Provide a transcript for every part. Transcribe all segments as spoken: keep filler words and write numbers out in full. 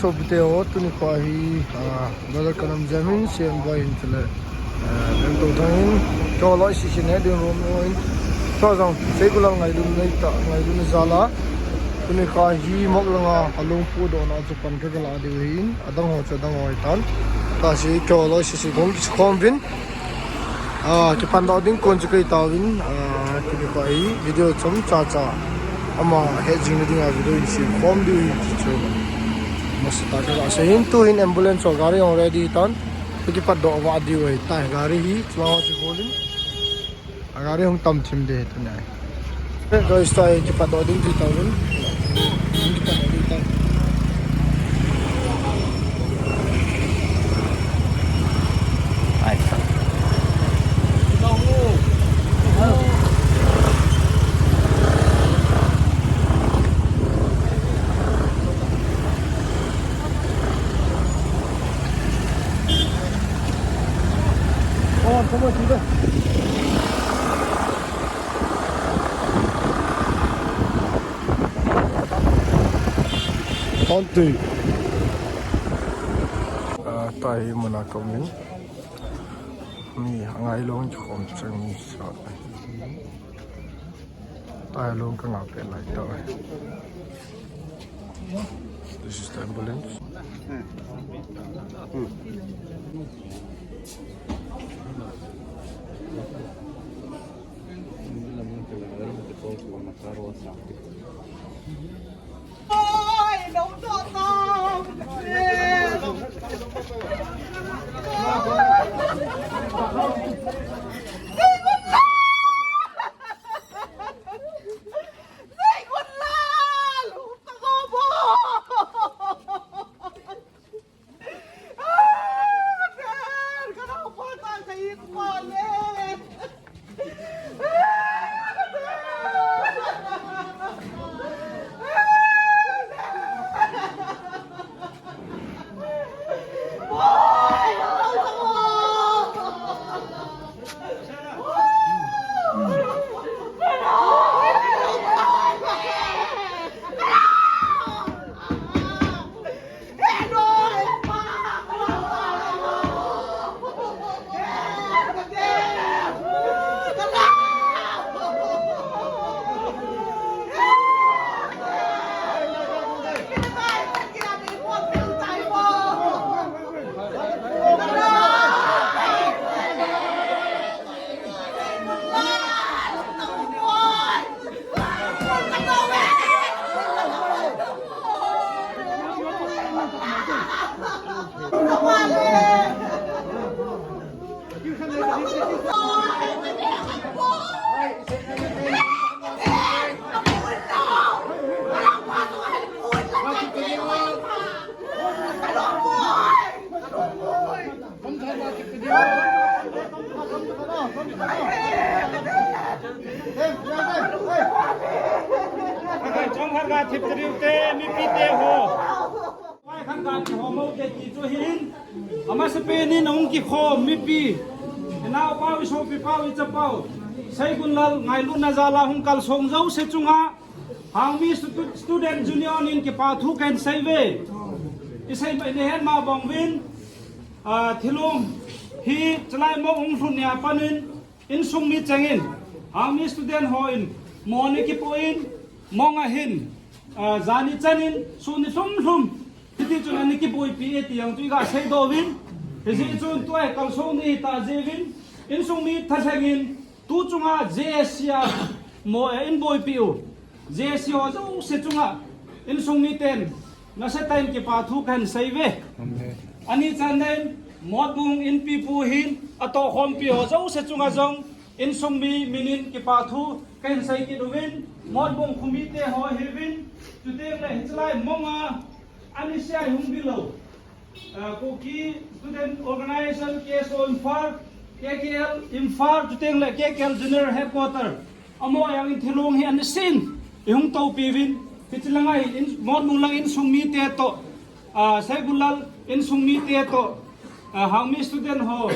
Sopite ho, tuni kho hi, ah, brother Kanam Jamin, C M boy hin chule, ah, Bengto Thang hin, kho loi sisi ne ding room no hin, kho jong, Seigulal ngailun nei ta, ngailun jal a, tuni kho hi Mok langa, alung pu do na chu pan ka la ding hin, adang ho chu adang ho tan, ta si kho loi sisi kong, kong vin, Ah, kipan doh ding kon chu kei tauvin, ah, kei kho hi video chomcha cha ama he jing na ding a video in sem khom diu hi chu masa ta ka sei hin. Tu hin ambulance ho gari hung ready tan, tu kipat doh va diu hi ta gari hi chua chu golin a gari hung tam thim de tu nai. Guys, tayo kipat doh ding dito rin. Kipat doh dito. Ay, Auntie. Ah, tayo muna kami. Ni, ang ilong ko kung saan sa. Tayo lang ka nga pala ito eh. This is the ambulance. Chong har ga thip triu te, mipi te ho. Vai khan ga ki ho mo te ti chu hin. Amasapen in hung kikhom mipi. Inao pau, isopi pau, icha pau. Seigunlal ngailutna jal a hung kalsong jouse chunga. Hangmi Stu-, Student Union in kipa thu kahin sei ve. Isei mai ne hen ma bang vin. Ah, thilung hi chalai mo hung lhun nia panin. Insung mi chengin, Hangmi student ho in, mo ni kipo in, mong ahin, ah, jani chanin, sun ni lhum lhum, hiti chun ani kiboipi e ti jong chu iga seidoh uvin, hijeh chun tua hi kalsong ni ta jeh uvin, insung mi thalheng in, tu chunga J A C a mo, eh, in boipi u. J A C ho jouse chunga, insung miten, nasatah in kipa thu kahin sei ve. Amen. Ani chan in, Motbung inpi pu hin, atohkhompi ho jouse chunga jong, insung mi minin kipa thu kahin sei kit uvin, Motbung khomite ho hiuvin, chuteng le hichelai monga, ani sei hung bilou. Ah, Kuki Student Organization, K S O Imphal, K K L Imphal, chuteng le K K L General Headquarter. Amaho jong in thilung hi ana sin, ihung toupi uvin, hiche langa in, Motbung lang insung mite toh, ah, Seigunlal insung mite toh, ah, Hangmi student ho,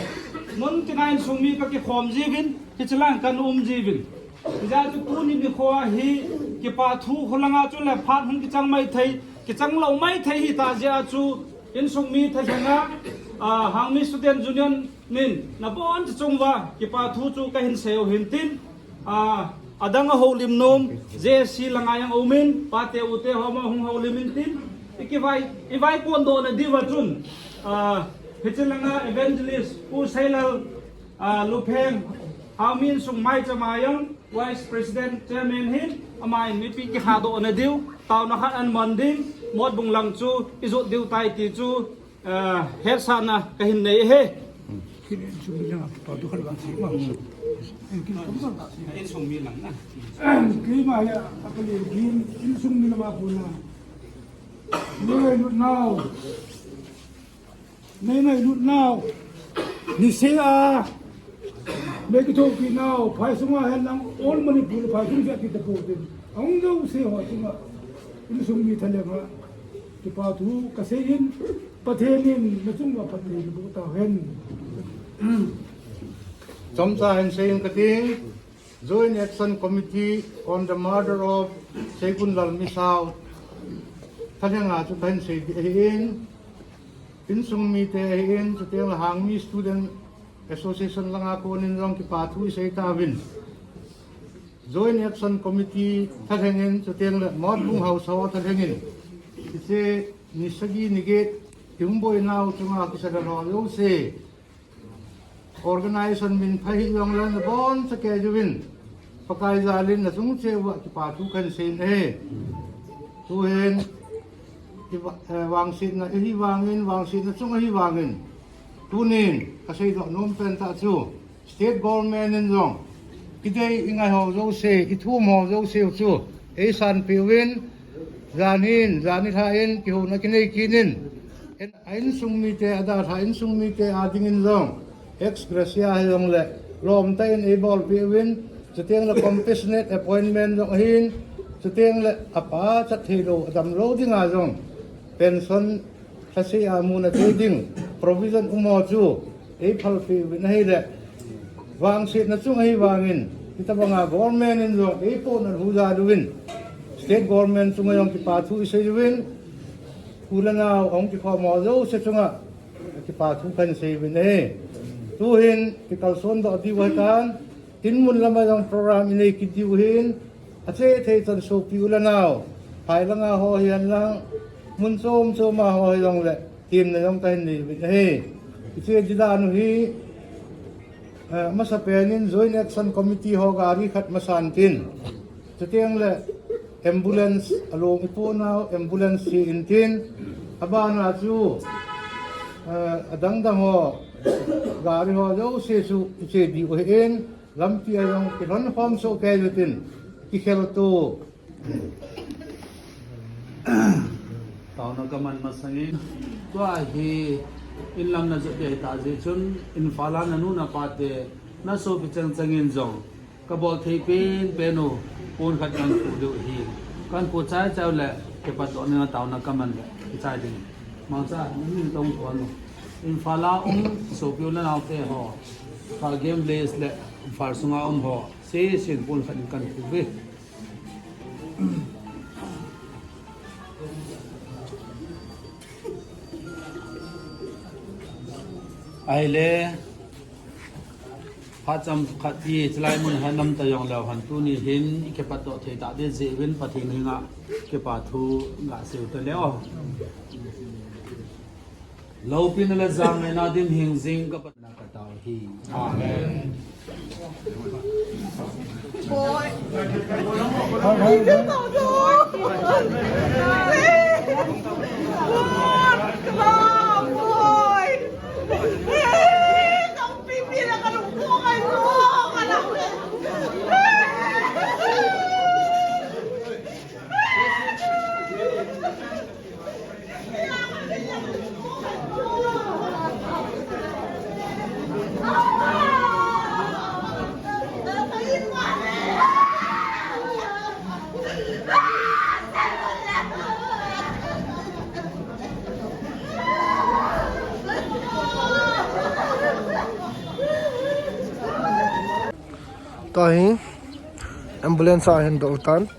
mun tina insung mi kakikhom jiuvin, hiche lang kana um jiuvin. Hijeh chun tuni nikho hi, kipa thu kholanga chule phat hung kichang maithei, Kichang lou maithei hita jeh a chu insung mi thalheng a, ah, Hangmi Student Union in nabon chunguva kipa thu chu kahin seiyu hintin, ah, adang a houlim nom, J C langa jong umin, pate ute ho ma hung houlim intin, ikivai, ivai kondoh nadiuva chun, ah, hiche langa Evangelist Pu Seilal, ah, Lupheng, Hangmi insung maicham a jong, Vice President Chairman hin, aman mipi kihadoh nadiu, taona khat ahin man ding, Motbung lang chu ijot diu tai ti chu, eh, hetsahna kahin nei e. Insung mi lang na. Keima hi, akali, insung mi lama puna. Neo, neo. Nei ngailut nau, niseh a, nei kithopi nau, phai sunga hen lang, all Manipur phai sung jeh a kitapou tin. Ahung jouse ho chunga, insung mi thalheng a, kipa thu kasei in, Pathen in nachung uva phatthei naboh tauhen. Chomcha hin seiyin kati. Joint Action Committee on the murder of Seikunlal Misao thalheng a chu kahin sei ding ahin, insung mite ahin, chuteng le Hangmi Student Association langa konin jong kipa thu isei tauvin. Joint Action Committee thalheng in, chuteng le Motbung Haosa thalheng in, hiche ni sagi ni get ihung boinau chunga kisadal ho jouse, organization min pha hijongle nabonchauva kei uvin, Pakai jalin nachung cheh uva kipa thu kahin sei e. Tuhin, i va-, eh, vangsetna ihi vangin, vangsetna chung ahi vangin, tunin kaseidoh nom pen tah chu, State Government in jong, kidei ingai ho jouse, ithum ho jouse u chu eisanpeh uvin, jan hin, jan nilhah in, kihouna kinei kit in, A insung mite, adalhah insung mite adingin jong, ex gratia hijongle, lomtah in eibolpeh uvin, chuteng le compassionate appointment jong ahin, chuteng le apa chat theilou, adamlou dinga jong, pension lhaseh a muna thei ding, provision um ho chu, eiphalpeh uvin ahile, vangsetna chung ahi vangin, hitobanga government in jong eipohna hu jal uvin, state government chunga jong kipa thu isei uvin, u le nao ahung kikhom ho jouse chunga kipa thu kahin sei uvin ahi. Tuhin kikalson doh diu ahitan, tin mun lama jong program inei kit diu ahin, achethei chan sopi u le nao, phai langa ho hihen lang, mun chom choma ho hijongle, temna jong kahin nei uvin ahi. Hiche didan u hi, eh, masapen in Joint Action Committee ho gari khat masan tin, chuteng le ambulance, along ipohnau ambulance che intin, abana chu, eh, adang dang ho gari ho jouse chu iche diu ahin, lampi a jong kilhon khom soh kei utin, kikhelto. Taona kaman masangin, tua hi inlam najot ding ahitah jeh chun, Imphal a nanu napa te, nasopi chang changin jong, kabol thei penpen u, pon khat kahin khuh diu ahi. Kahin khuh chai chai u le, kipatdoh ding a taona kaman le, kichai ding. Mangcha, nanu tong kon u. Imphal a um, sopi u le nao te ho, Imphal Game Village le, Imphal sunga um ho, seisin pon khat in kahin khuh uve. Ahile, phat chomkhat hi, chulai mun hin namta jongleu hen tuni hin, ikipatdoh thei tah ding jeh uvin Pathen henga, kipa thu gasei u tale o. Loupina le jangaina dinga hing jing ka Pathen a katao hi. Amen. Tua hi ambulance a hin doh tan.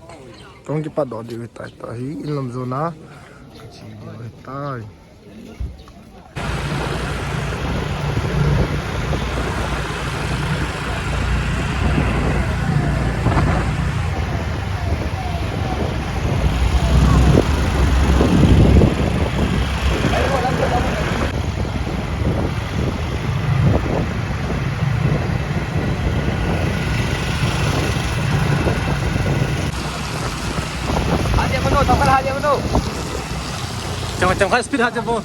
Tong kipatdoh diu tai tua hi inlam jona. Ai. Chang, chang, high speed ha, chang, bo.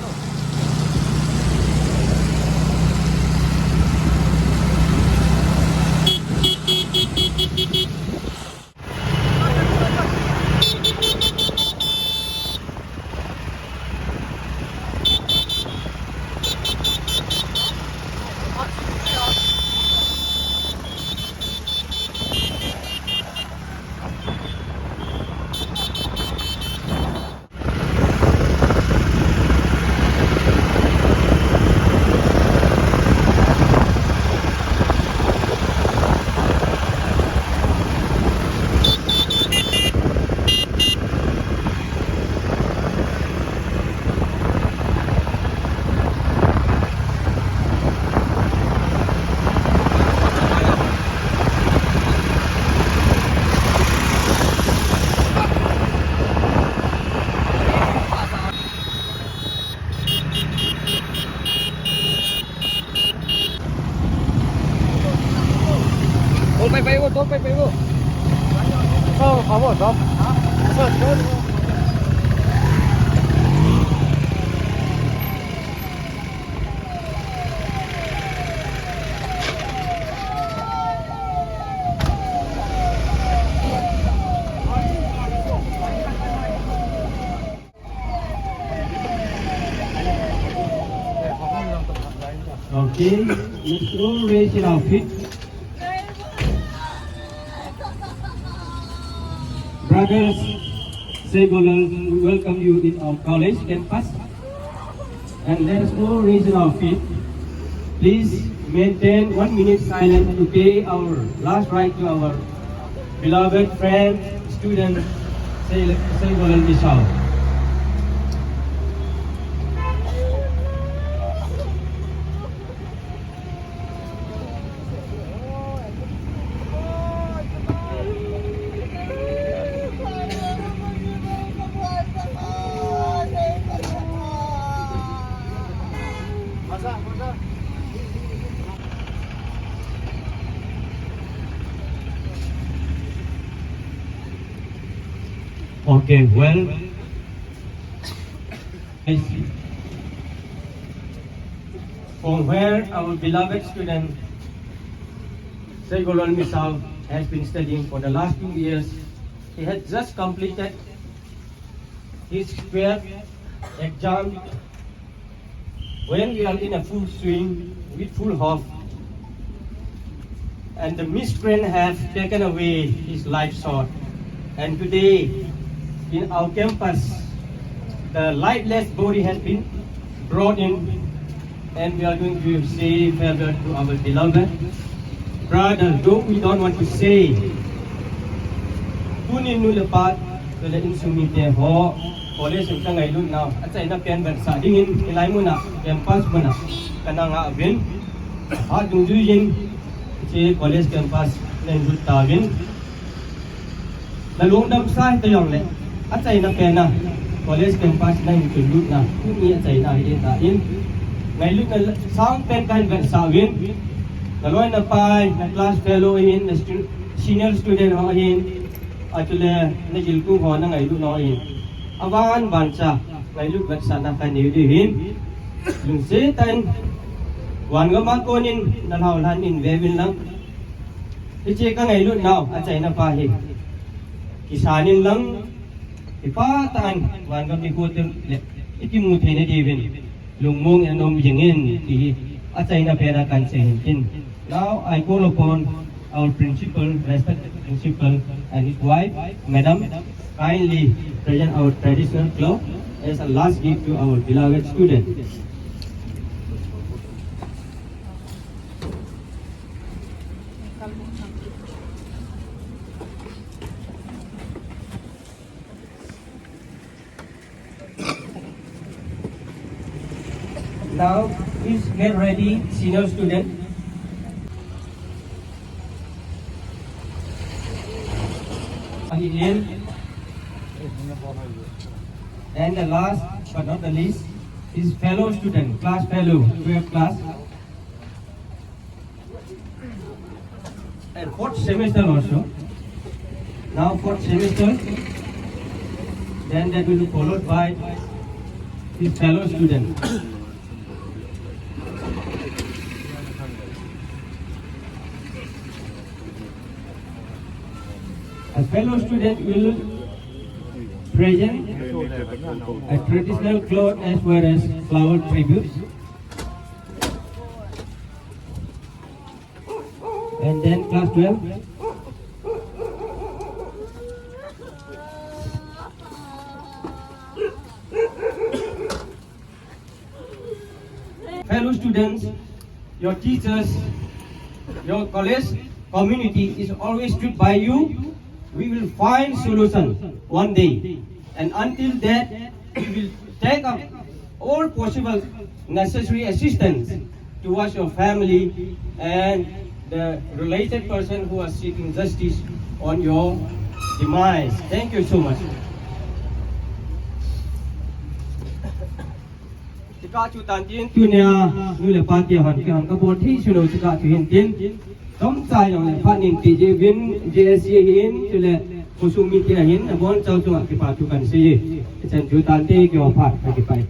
Tol pai pai vo, tol pai pai vo. Sao, sao, sao. Okay, let's all raise in our feet. Brothers, Seigolal, we welcome you in our college campus. And let us all raise in our feet. Please maintain one minute silence to pay our last rite to our beloved friend, student, Sei-, Seigolal Misao. Okay, well, from where our beloved student Seigolal Misao has been studying for the last two years. He had just completed his twelfth exam when we are in a full swing with full hope. And the miscreant have taken away his life sword. And today, in our campus, the lifeless body has been brought in, and we are going to say farewell to our beloved brother, though we don't want to say. Tunin nu le pa, chule insung mite ho, college in ka ngailut nau, achaina pen vetsah dingin, hilai muna, campus muna, kana ngah uvin. Hat dungjuiyin, hiche college campus, nahin lut tauvin. Na lungdam sa hita jongle, achaina pen a, college campus nahin lutna, tuni achaina hi tan. Ngailutna sang pen kahin vetsah uvin, na loi na pai, na class fellow ahin, na stu-, senior student ho ahin, achule na jilkung ho na ngailutna ho ahin. Avan vancha, ngailut vetsahna kanei diu ahin. Lungset tah in, van gam a konin, na lhau lhan in veuvin lang. Hiche ka ngailut nau, achaina pa hi. Kisan in lang, kipah tah in, van gam nikho te le, i kimu thei na diuvin, lungmong in um jing in, ti hi, achaina pen a kan sei hin tin. Now I call upon our principal, respected principal and his wife, Madam, kindly present our traditional cloth as a last gift to our beloved student. Now, please get ready, senior student. Ahi in. And the last but not the least, his fellow student, class fellow, twelfth class. And fourth semester also. Now fourth semester. Then that will be followed by his fellow student. A fellow student will present a traditional cloth as well as flower tributes. And then class twelve. Fellow students, your teachers, your college community is always stood by you. We will find solution one day. And until that, we will take up all possible necessary assistance towards your family and the related person who are seeking justice on your demise. Thank you so much. Chikah chu tan tin tunia nu le pa te hon kihon kabol thei sunu chikah chu hin tin. Chomcha jong le phat nin ti jeh uvin J S C ahin, chule khosung mite ahin, abonchau chunga kipa thu kan sei e. Hichan chu tante kihou phat kakipa e.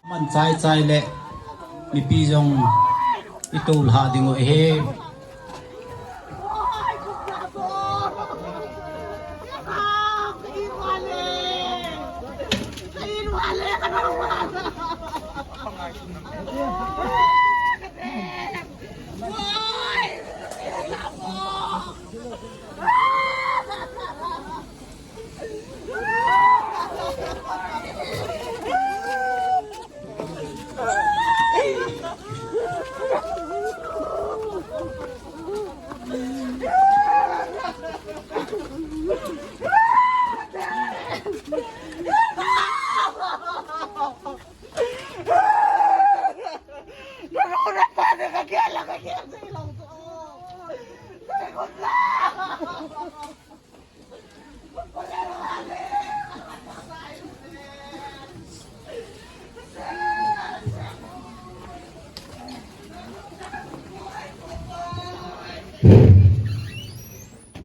Man chai chai le mipi jong i tolha ding u ahi.